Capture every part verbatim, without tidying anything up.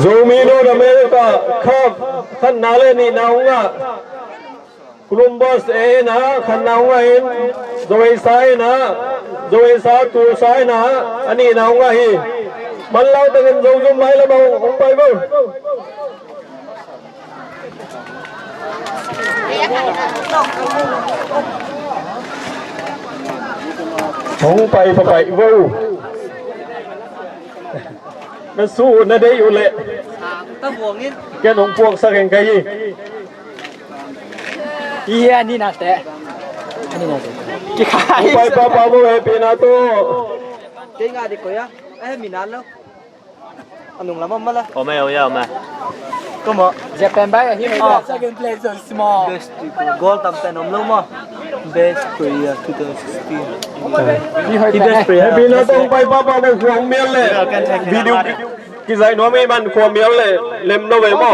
Zomi North America Cup khatna le nihna hong ngah Columbus A in ah khatna hong ngah in, Zo A sa in ah, Zo A sa Tulsa in ah a nihna hong ngah hi. Manlang tengin Zozum mailam ah hong pai vo. Hong pai papai vo. Na su na dei uh leh ken hong puaksak eng kai hi. Iya, ni nate. Ni nate. Kikai. Hong pai papa vo, happy na to. Kei nga di ko ya. Eh, mi na lo. Anung lam om mala. Om e, om e, om e. Come on. Japan bai hi mai. Second place so small. Best to goal tam pen om lo mo. Best player two thousand sixteen. Hi hoi hi best player. Happy na tong pai papa mo kuang mial le. Video ki, ki zai no mi man kuang mial le. Lem no ve mo.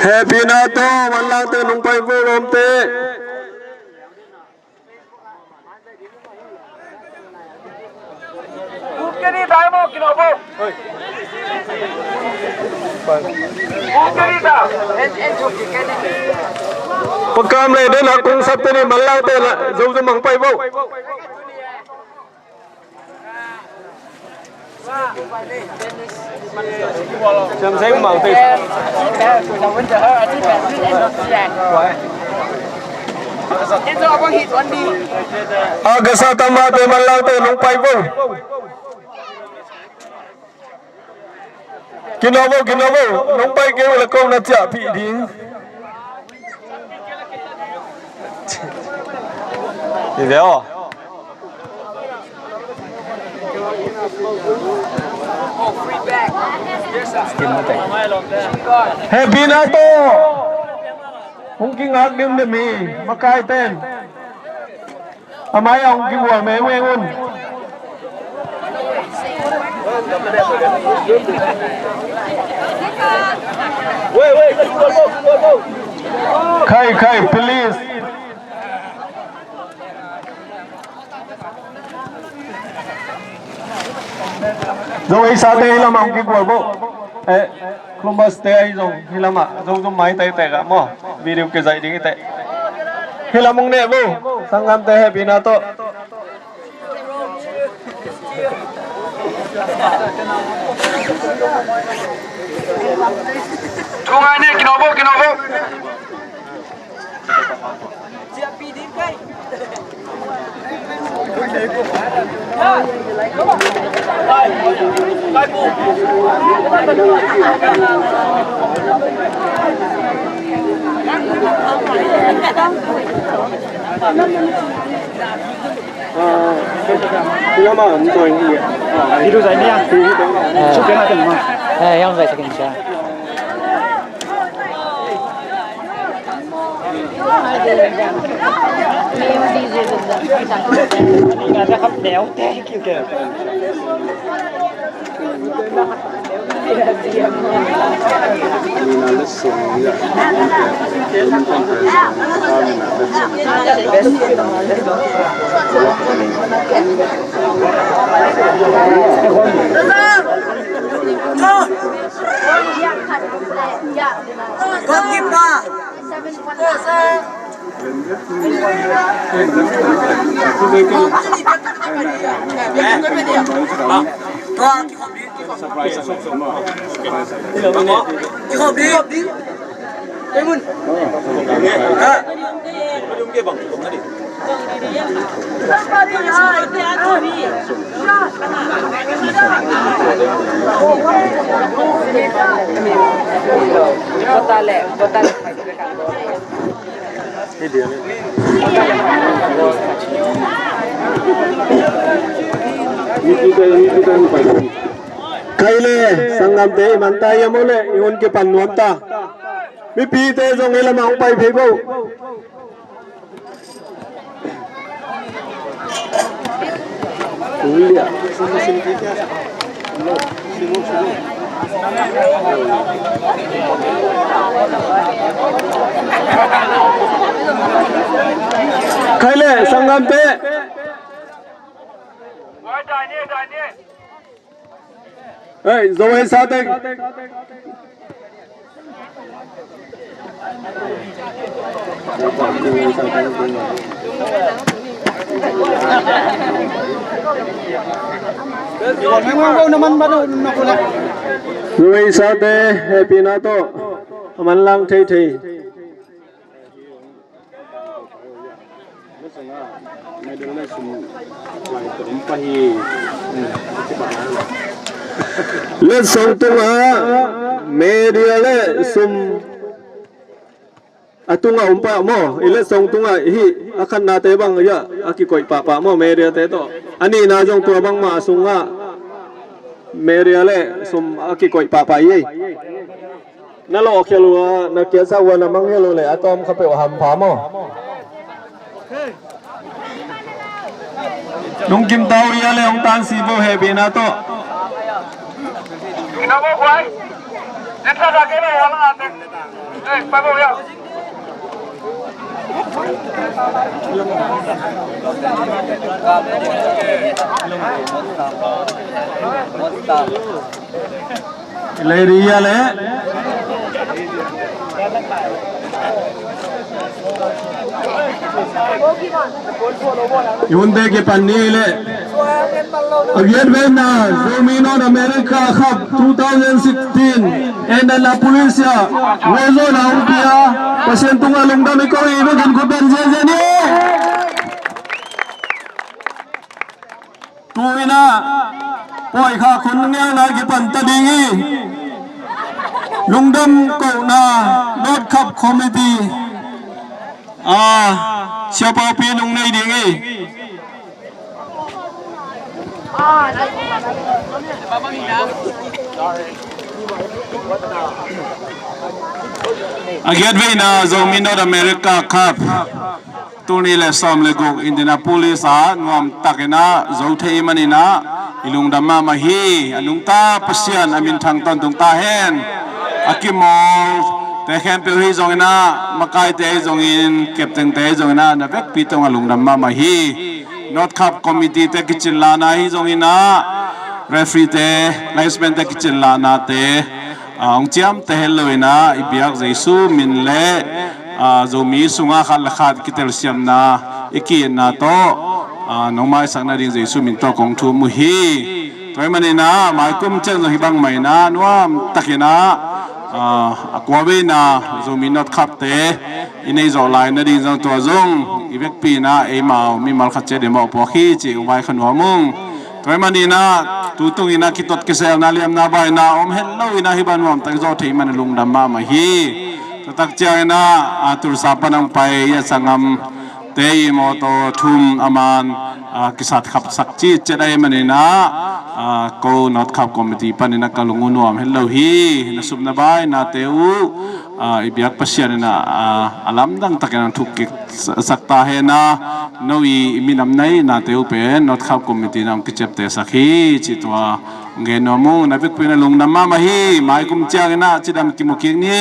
Happy na to, manlang te nong pai vo lom te. Pakam le den a kung sap te ni manlang te la, Zozum hong pai vo. A gasa tama te manlang te nong pai vo. Kino vo, kino vo, nong pai kei uh le ko na ciah pih ding. Hi ve aw. Happy na to. Hong kingak dim dim hi, makai ten. A mai a hong kigual mengmeng un. Khai, khai, please. Zo ei sa te hi lam a hong kigual bo. Eh. Columbus te ahi zong hi lamah Zozum mai taitek ah maw, video kizaih ding hi teh. Hi lam hong neh vo, sanggamte hehpihna tawh. Thu ngai ni, kino vo, kino vo. Kai le, sanggamte, i man ta hiam aw le, i hun kipan nuam ta. Mipite zong hi lamah hong pai phei bo. Lamte. Hei, Zo ei sa teng. Zo ei sa te, hehpihna tawh a manlang theithei. Letsong tungah media le sum a tungah um pah maw? I letsong tungah hih a khatnate bang, ya, a kikoih pahpah maw, media te tawh? A nihna zong tua bangmah a sungah media le sum a kikoih pahpah hi. Na lawhkhia uh a, na kiatsak uh a, na mangngilh uh leh a tawm kha peuh hampha maw? Lungkim ta uh hia le hong tansi bo, hehpihna tawh. Lady ya le. Yunte kipan ni le. A giat veina Zomi North America Cup two thousand sixteen Indianapolis ah Warzone a hong pia. Pasian tungah lungdam i ko i vekin khut beng ziazia ni. Tu-in ah pawikhak hun ngialna kipan ta ding hi. Lungdam kohna North Cup Committee a siapaupi nung nei ding hi. A giat veina Zomi North America Cup tul nih le sawm le guk Indianapolis ah nuamtakin ah zo thei manin ah i lungdam mahmah hi. A nungta Pasian a minthang tawntung ta hen. A kimawl te khempeuh hi zongin ah, makaite hi zongin, captain te hi zongin ah, na vekpi tungah lungdam mahmah hi. North Cup Committee te kicin lahna hi zongin ah, referee te, linesman te kicin lahna te, a hong ciamteh het loin ah i biak Jesu min le, a, Zomi sungah khat le khat kitelsiamna i ki-itna tawh, a, nong maisak nading Jesu min tawh kong thum uh hi. Tua ahih manin ah maikum ciang zong hih bangmah in ah nuamtakin ah, a, a kua veina Zomi North Cup te i nei zawh lai nading zong tua zong i vekpi in ah eimau mimal khat ciat i mawhpuak hi cih kong vaikhak nuam ung. Tua ahih manin ah tu tungin ah kitot kiselna liamna baina om het loin ah hih bang nuamtak i zawh theih man lungdam mahmah hi. Tua tak ciangin ah, a, Tulsa pan hong pai i a sanggamte i mawtaw thum a man, a, kisat khapsak citciat ahih manin ah, a, ko North Cup Committee panin ah ka lung uh nuam het lo hi. Na supna bainate uh, a, i biak Pasian in ah, a, a lamdang takin hong thuk kik sak ta hen a, no i minam nai nate uh pen North Cup Committee in ah hong kiciaptehsak hi cih tua hong gen nuam ung. Na vekpi in ah lungdam mahmah hi. Maikum ciangin ah cidam kimu kik ni.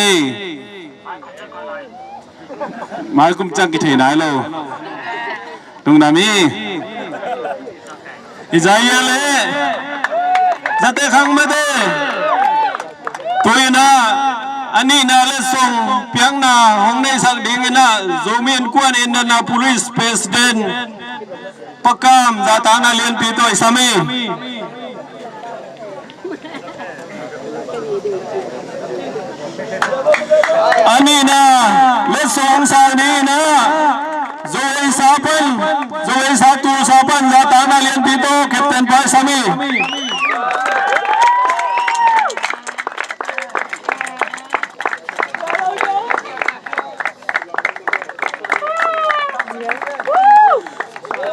Maikum ciang kithei nai lo. Lungdam hi. Hi zah hia le. Zate khang mate. Tu-in ah a nihna letsong piakna hong neihsak dingin ah Zomi Innkuan Indianapolis President Pa Kam zahtakna lianpi tawh i sam hi. A nihna letsong hong sak dingin ah Zo ei sa pan, Zo ei sa Tulsa pan zahtakna lianpi tawh captain pa i sam hi.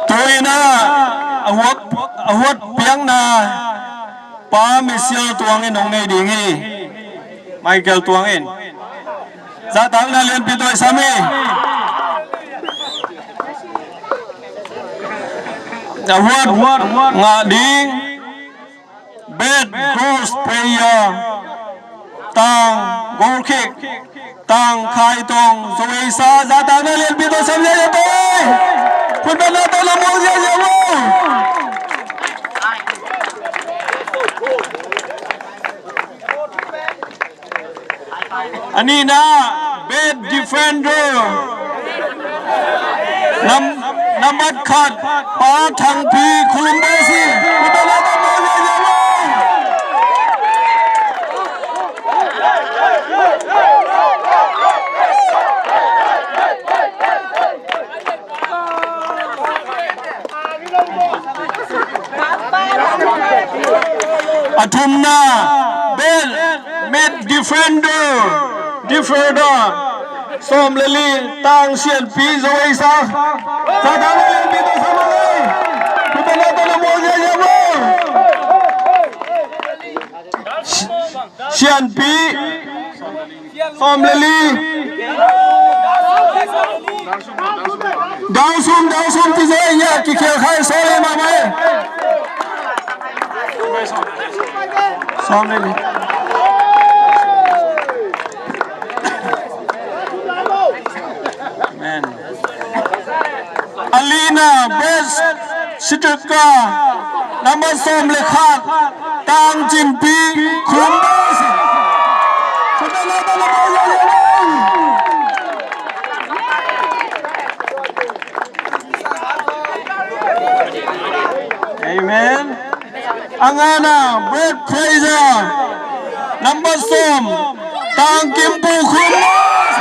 Tu-in ah a huat, a huat piakna Pa Michael Tuang in hong nei ding hi. Michael Tuang in zahtakna lianpi tawh i sam hi. A huat ngah ding best goal player Tang Goal Kick, Tang Khai Tong, Zo ei sa, zahtakna lianpi tawh sam hi. Khutbetna tawh na mual ziahziah maw? A nihna, best defender, nam, nambat khat, Pa Thang Pi, Columbus hi. Khutbetna tawh mual ziahziah maw? A thumna, best mid defender, defender, sawm le li, Tang Sian Pi, Zo Ei Sa. Sa Tang le Lian Pi tawh sa mah lai. Khutbetna tawh na mual ziahziah maw? Sian Pi, sawm le li. Dau sum, dau sum, ti zai ya, kikhial khai, sorry, mama. Sawm le li. Amen. A lina, best striker, number sawm le khat, Tang Cin Pi, Columbus. Amen. A ngana, best praiser, number sawm, Tang Kim Pu, Columbus.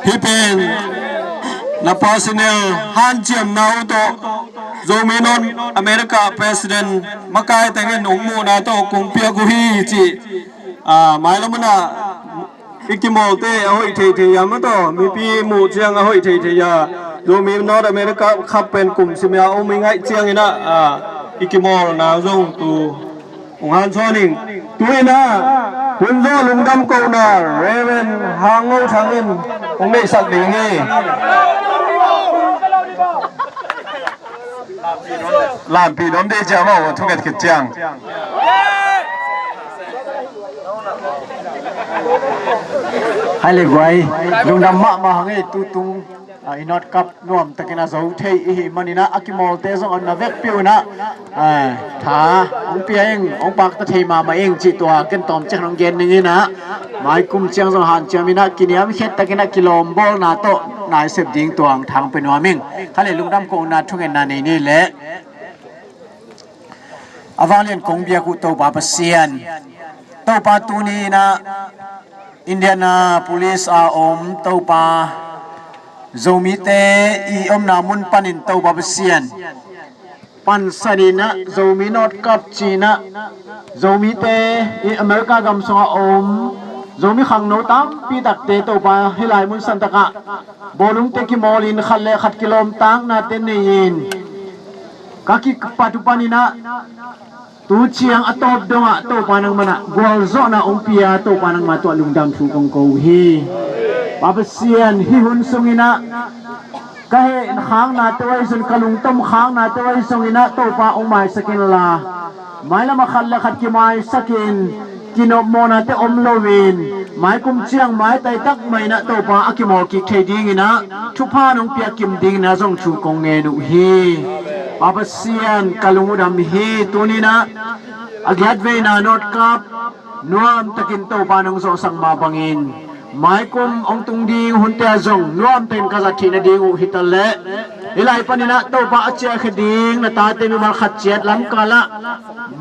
Hih pen na personal hanciamna uh tawh Zomi North America President makai tengin hong muhna tawh kong piak uh hi ci. Ah, mailam ah i kimawlte a hoih theithei a, mah tawh mipi muh ciang a hoih theithei a, Zomi North America khap pen kum simia om i ngaih ciangin ah, ah, i kimawlna zong tu hong hansawn ing. Tu-in ah hun zawh lungdam kohna Reverend Hang Ngo Thang in hong neihsak ding hi. Lampi dom dih ciang maw, thunget khit ciang. Hai le guai, lungdam mahmah hang ei, tutung, ah, i North Cup nuamtakin a zo thei i hih manin ah, a kimawlte zong a na vekpi un ah, ah, tha hong pia ing, hong pakta thei mahmah ing cih tua ken tawm ciang hong gen ning in ah, mai kum ciang zong hanciam in ah, kiniamkhiat takin ah kilawmbawlna tawh na i sep ding tua hong thang pia nuam ing. Kha le lungdam kohna thungetna nei ni leh. A vanglian kong biak uh Topa Pasian, Topa tuni in ah Indianapolis a om Topa, Zomite i omna mun panin Topa Pasian, pansan in ah Zomi North Cup ci-in ah Zomite i America gam sungah om Zomi khangno tampi takte Topa hih lai mun santakah bawlungte kimawlin khat le khat kilawmtaknate nei-in, ka kipat uh panin ah tu ciang a tawp dongah Topa nangmah in ah gualzawhna hong pia, Topa nangmah tungah lungdam thu kong ko uh hi. Pa Pasian, hih hun sungin ah ka hehkhaknate uh ahi zongin, ka lungtom khaknate uh ahi zongin ah Topa hong maisak inla, mailam ah khat le khat kimaisakin, kinopmawhnate om loin, mai kum ciang maitai tak mah in ah Topa a kimawl kik thei dingin ah thupha nong piak kim dingin ah zong thu kong ngen uh hi. Pa Pasian, ka lung uh dam hi. Tuni in ah a giat veina North Cup nuamtakin Topa nong zawhsak mah bangin, mai kum hong tung ding hunte ah zong nuamtakin ka zat theih nading uh hi ta leh, hih lai panin ah Topa a ciahkhia ding na tate mimal khat ciat lamkal ah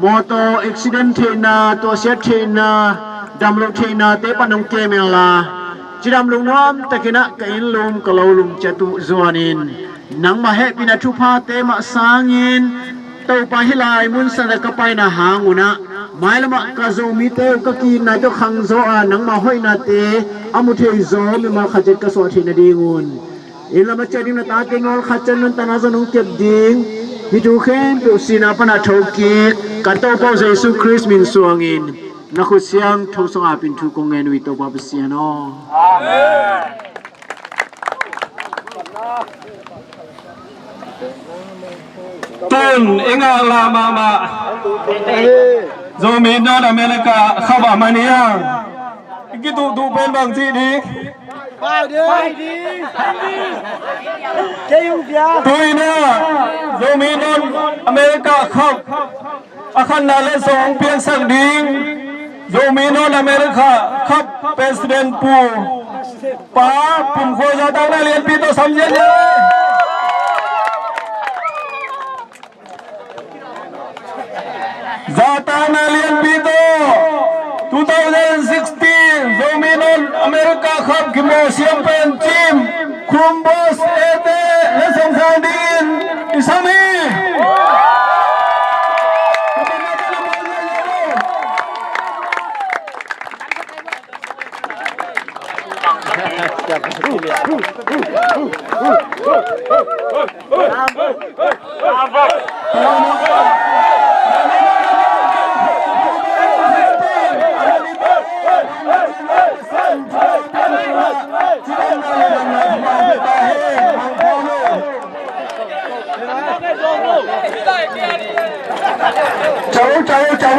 mawtaw accident theihna, tuahsiat theihna, damloh theihnate pan hong kem inla, cidam lungnuam takin ah ka inn lum, ka lo lum ciat uh zuanin, nangmah hehpihna thuphate mah sangin Topa hih lai mun santakah ka paina hang un ah, mailam ah ka Zomite uh ka ki-itnate uh khangzaw a, nangmah hoihnate a mu thei zaw mimal khat ciat ka suah theih nadingun, inn lam a ciah ding na tate ngawl khat ciat nuntakna zong hong kep ding, hih thu khempeuh sihna pan a thokik ka Topa uh Jesu Khrist min suangin na khut siangtho sungah ap in thu kong ngen uh hi, Topa Pasian aw. Amen. Tun i ngaklah mahmah Zomi North America Cup a man hiam? I kituhtuh pen bang cih ding? Pai ding. Pai ding. Kei hong pia. Tu-in ah Zomi North America Cup a khatna letsong hong piangsak ding Zomi North America Cup President Pu Pa Pum Khua, zahtakna lianpi tawh sam ziahziah. Zahtakna lianpi tawh two thousand sixteen Zomi North America Cup kimawh siam pen Cim Khum Boss Ete letsong sang dingin i sam hi. Chau, chau, chau.